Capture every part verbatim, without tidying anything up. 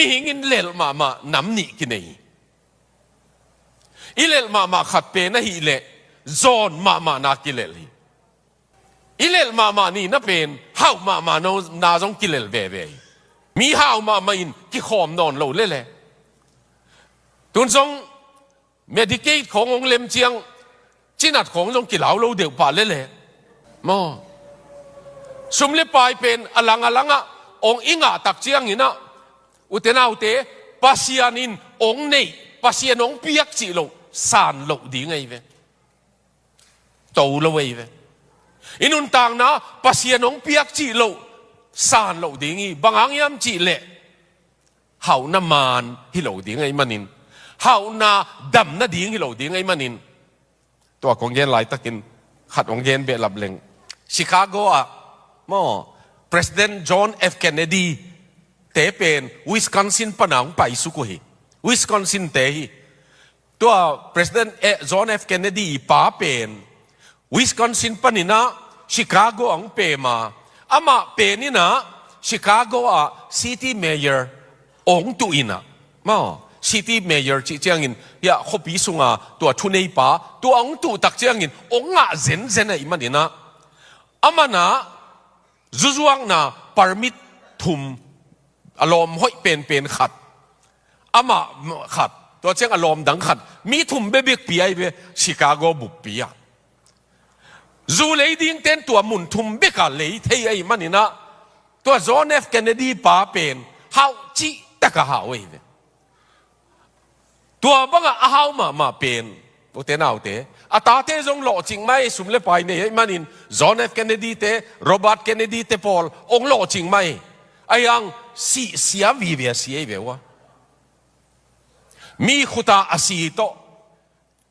Mihing in lelh mahmah nam nih kinei hi. I lelh mahmah khat pen ahih leh zawn mahmahna kilelh hi. I lelh mahmah nihna pen hauh mahmahna zong kilelh veve hi. Mi hau mahmah in kikhawm nawn lo lele. Tun zong Medicaid khawng hong lem ciang cinat khawng zong kilau lo deuh pah lele. Maw, sum le pai pen a lang a langah hong i ngah tak cianginah, ute naute, Pasian in hong neih, Pasian hong piak cih loh san loh ding ahi ve. To lo ahi ve. I nuntakna Pasian hong piak cih loh san loh ding hi. Bang hang hiam cih leh hauhna man hi lo ding ahi manin, hauhna damna ding hi lo ding ahi manin, tua kong gen laitakin khat hong gen behlap leng. Chicago ah maw, President John F Kennedy te pen Wisconsin pana hong paisuk uh hi. Wisconsin te hi. Tua President, eh, John F Kennedy i pa pen Wisconsin paninah Chicago ah hong pem a, amah peninah Chicago ah city mayor hong tuh inah, maw, city mayor cih ciangin hiah khuapi sunga tua thuneipa tua hong tuh tak ciangin hong ngah zenzen ahih maninah, amanah zuzuakna permit thum, a lawm hoih penpen khat, amah khat, tua ciang a lawm dang khat, mi thum bekbek pia ahi ve, Chicago buppi ah. Zu lei dingten tua mun thum beka lei thei ahih maninah, tua John F Kennedy pa pen hauh cih taka hau ahi ve. Tua bangah a hau mahmah pen, ute naute, a tate zong lawhcing mai, sum le pai nei ahih manin John F Kennedy te, Robert Kennedy te pawl hong lawhcing mai. Ahi hang sihsia vive a si ahi ve ua. Mi khuta a si tawh,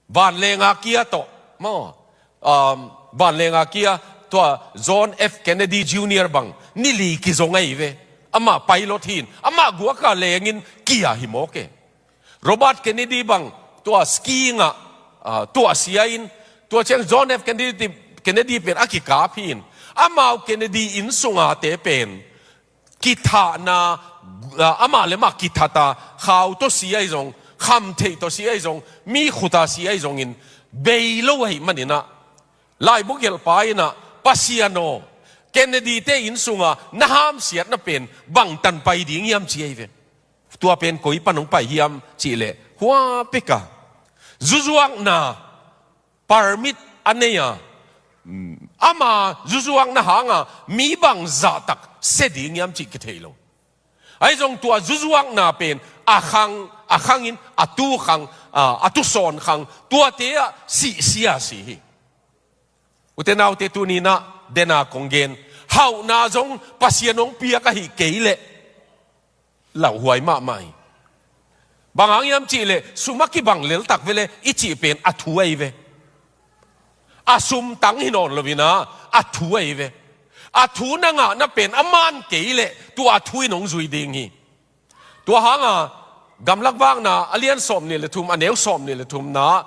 vanlenga kia tawh, maw, um, vanlenga kia tua John F Kennedy Junior bang ni li kizong ahi ve. Amah pilot hi-in, amah guaka lengin kia hi mawk e. Robert Kennedy bang tua skiing ah, ah, tuahsia in, tua ciang John F Kennedy, Kennedy pen a kikap hi-in, amau Kennedy inn sunga te pen kithahna, ah, amah le amah kithat a, khau tawh si ahi zong, khamtheih tawh si ahi zong, mi khuta si ahi zongin bei lo ahih maninah, laibu gelhpa innah, Pasian aw, Kennedy te inn sunga na hamsiatna pen bangtan pai ding hiam ci ahi ve. Tua pen koi pan hong pai hiam cih leh, hua peka zuzuakna permit a nei a, mm, ama zuzuakna hanga mi bang zahtak sia ding hiam cih kithei lo. Ahi zong tua zuzuakna pen a khang, a khangin a tu khang, a, a tu sawn khang, tuate ah sihsia si hi. Ute naute, tuninah dena kong gen, hauhna zong Pasian hong piak ahi kei leh lauhuai mahmah hi. Bang hang hiam cih leh, sum a kibang leltak veleh i cih pen a thu ahi ve. A sum tang hi nawn loinah a thu ahi ve. A thu na ngahna pen a man kei leh tua a thu in hong zui ding hi. Tua hanga Gamlak Vakna a lian sawm nih le thum, a neu sawm nih le thumna,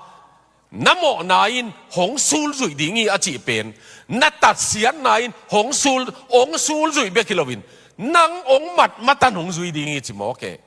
na mawhna in hong sulzuih ding hi a cih pen, na tatsiatna in hong sul, hong sulzuih bek hi loin, nang hong mat matan hong zui ding hi ci mawk e.